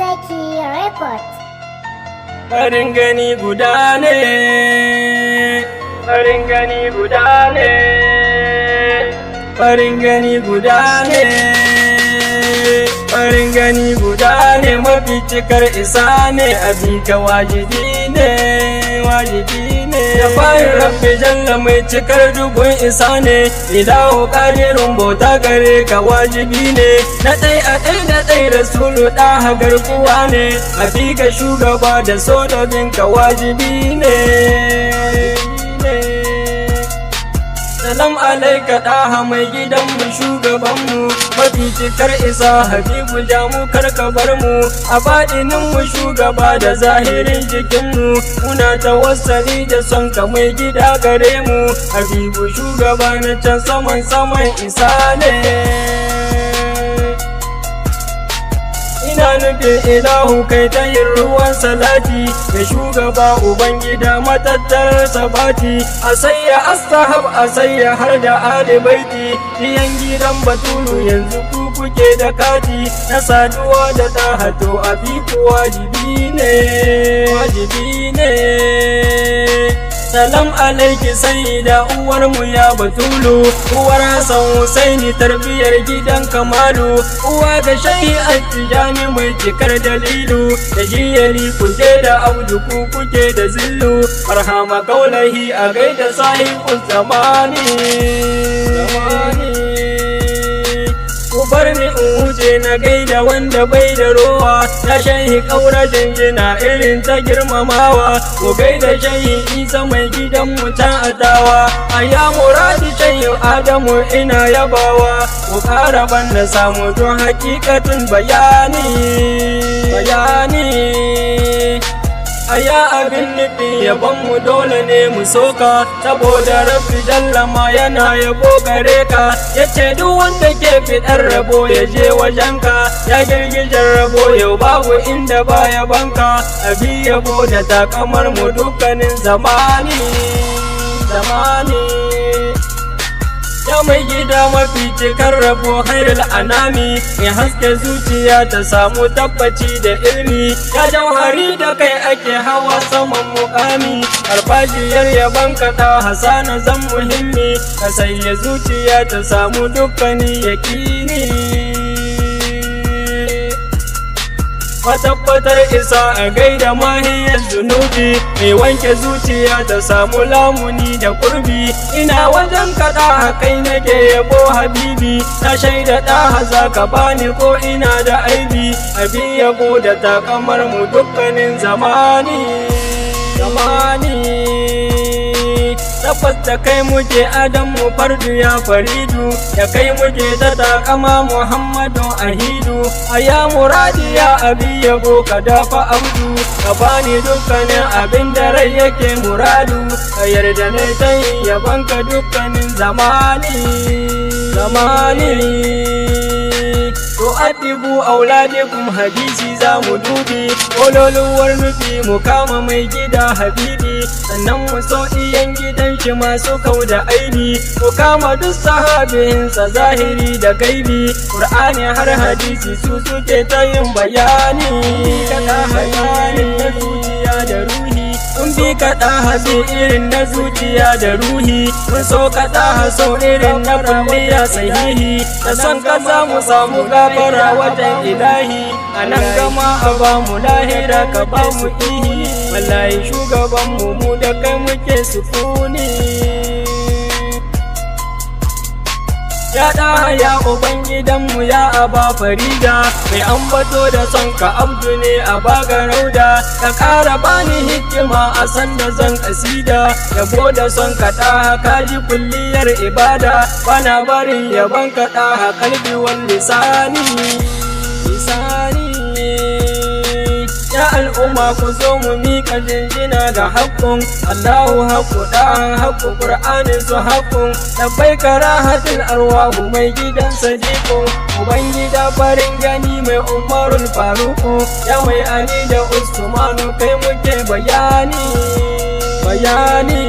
Zaki Record. Farin gani guda ne, farin gani guda ne, farin gani guda ne, farin gani guda ne, mafi cikar isa ne, abin ka wajibi ne, wajibi ne. Da farin Rabbi Jalla mai cikar dubun isa ne, ilahu ƙadirun, bauta gare ka wajibi ne. Na ɗai a ɗai da ɗai, Rasulu ɗaha garkuwa ne, a fi ka shugaba da so da binka wajibi ne. Salam alaika ɗaha mai gidanmu, shugabanmu, mafi cikar isa, Habibu, jamu karka bar mu a baɗininmu, shugaba, da zahirin jikinmu. Muna tawassali da son ka, mai gida gare mu, Habibu, shugaba na can saman saman isa ne. Ina nufin ilahu kai ta yin ruwan salati da shugaba, ubangida, matattarar sabati, a sayya astahab, a sayya har da ali baiti, diyan gidan Batulu. Yanzu ku kuke da kati na saduwa da tahato, a ku wajibi ne, wajibi ne. Salam alaiki sayyida, uwarmu, ya Batulu, uwar Hassan Husaini, tarbiyar gidan Kamalu, uwa ga Shahi Attijani mai cikar dalilu, da jiyari kuke da Abdu, ku kuke da zillu, Barhama Kaulahi, a gaida sahibul zamani. Ku bar ni in wuce na gaida wanda bai da rowa, ya Shahi Kaura, jinjina irin ta girmamawa. Ku gaida Shahi Isa mai gidan mu ta adawa, a ya muradi Shahi Adamu, ina yabawa. Ku ƙara banda samu don hakikatun bayani, bayani. Aya abin nufi yabon mu, dole ne mu soka, saboda Rabbi Jalla ma yana yabo gare ka, yace duk wanda ke fitar rabo ya je wajenka. Ya girgijar rabo, yau babu inda baya banka, abi yabo da takamar mu dukkanin zamani, zamani. Ya mai gida mafi cikar rabo, hairul anami, mai haske zuciya ta samu tabbaci da ilmi, ya jauhari da kai ake hawa saman mukami, farfajiyar yaban ka hasana zan muhimmi, ka sanya zuciya ta samu dukkanin yakini. Matabbatar isa, a gaida mahiyar zunubi, mai wanke zuciya ta samu lamuni da kurbi. Ina wajen kaɗa, kai nake yabo, habibi, na shaida ɗaha za ka bani ko ina da aibi, abin yabo da takamar mu dukkanin zamani, zamani. Tabbas da kai muke adam mu fardu, ya faridu, da kai muke ta takama, Muhammadu ahidu. Aya muradi, ya abi yabo, ka dafa abdu, ka bani dukkanin abin da rai yake muradu, ka yarda ne ta yin yabon ka dukkanin zamani, zamani. To adibu auladikum, hadisi za mu dubi, kololuwar nufi mu kama mai gida habibi, sannan mu so iyan gidan shi masu kau da aibi, mu kama duk sahabinsa zahiri da gaibi. Qur'ani har hadisi su suke ta yin bayani. Kaɗa bayani na zuciya da ruhi, mun bi kaɗa hasi irin na zuciya da ruhi, mun so kaɗa haso irin na kulliya sahihi, da son ka za mu samu gafara wajen ilahi, a nan gama a ba mu lahira ka ba mu ihi. Wallahi shugaban mu, mu da kai muke sukuni. Ya ɗa ya ubangidanmu, ya aba farida, mai ambato da son ka, abdu ne a baga rauda, ka ƙara bani hikima a sanda zan kasida yabo da son ka. Ɗa ka ji kulliyar ibada, bana barin yabon ka ɗa, kalbi wal lisani, lisani. Ya al'umma, ku zo mu miƙa jinjina ga haƙƙun Allahu, haƙƙu ɗan haƙƙu, Ƙur'anin su haƙƙun labbai karahatul arwahu, mai gidan sadiku, ubangida, farin gani mai Umarul Faruku, ya mai Ali da Usmanu, kai muke bayani, bayani.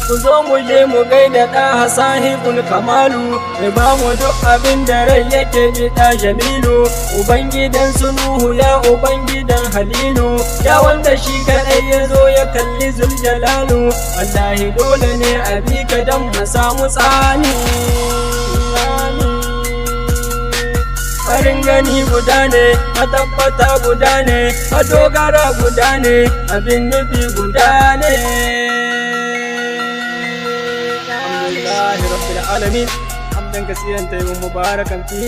Ku zo mu je mu gaida ɗa sahibul kamalu, mai ba mu duk abin da rai yake biɗa Jamilu. Ubangidan Sunuhu, ya ubangidan Halilu, ya wanda shi kaɗai ya zo ya kalli Zuljalalu. Wallahi dole ne a bi ka don mu samu tsani. Farin gani guda ne, matabbata guda ne, madogara guda ne, abin nufi guda ne. Alhamdulillahi rabbil alamin, hamdan kasiran tayyiban mubarakan fi.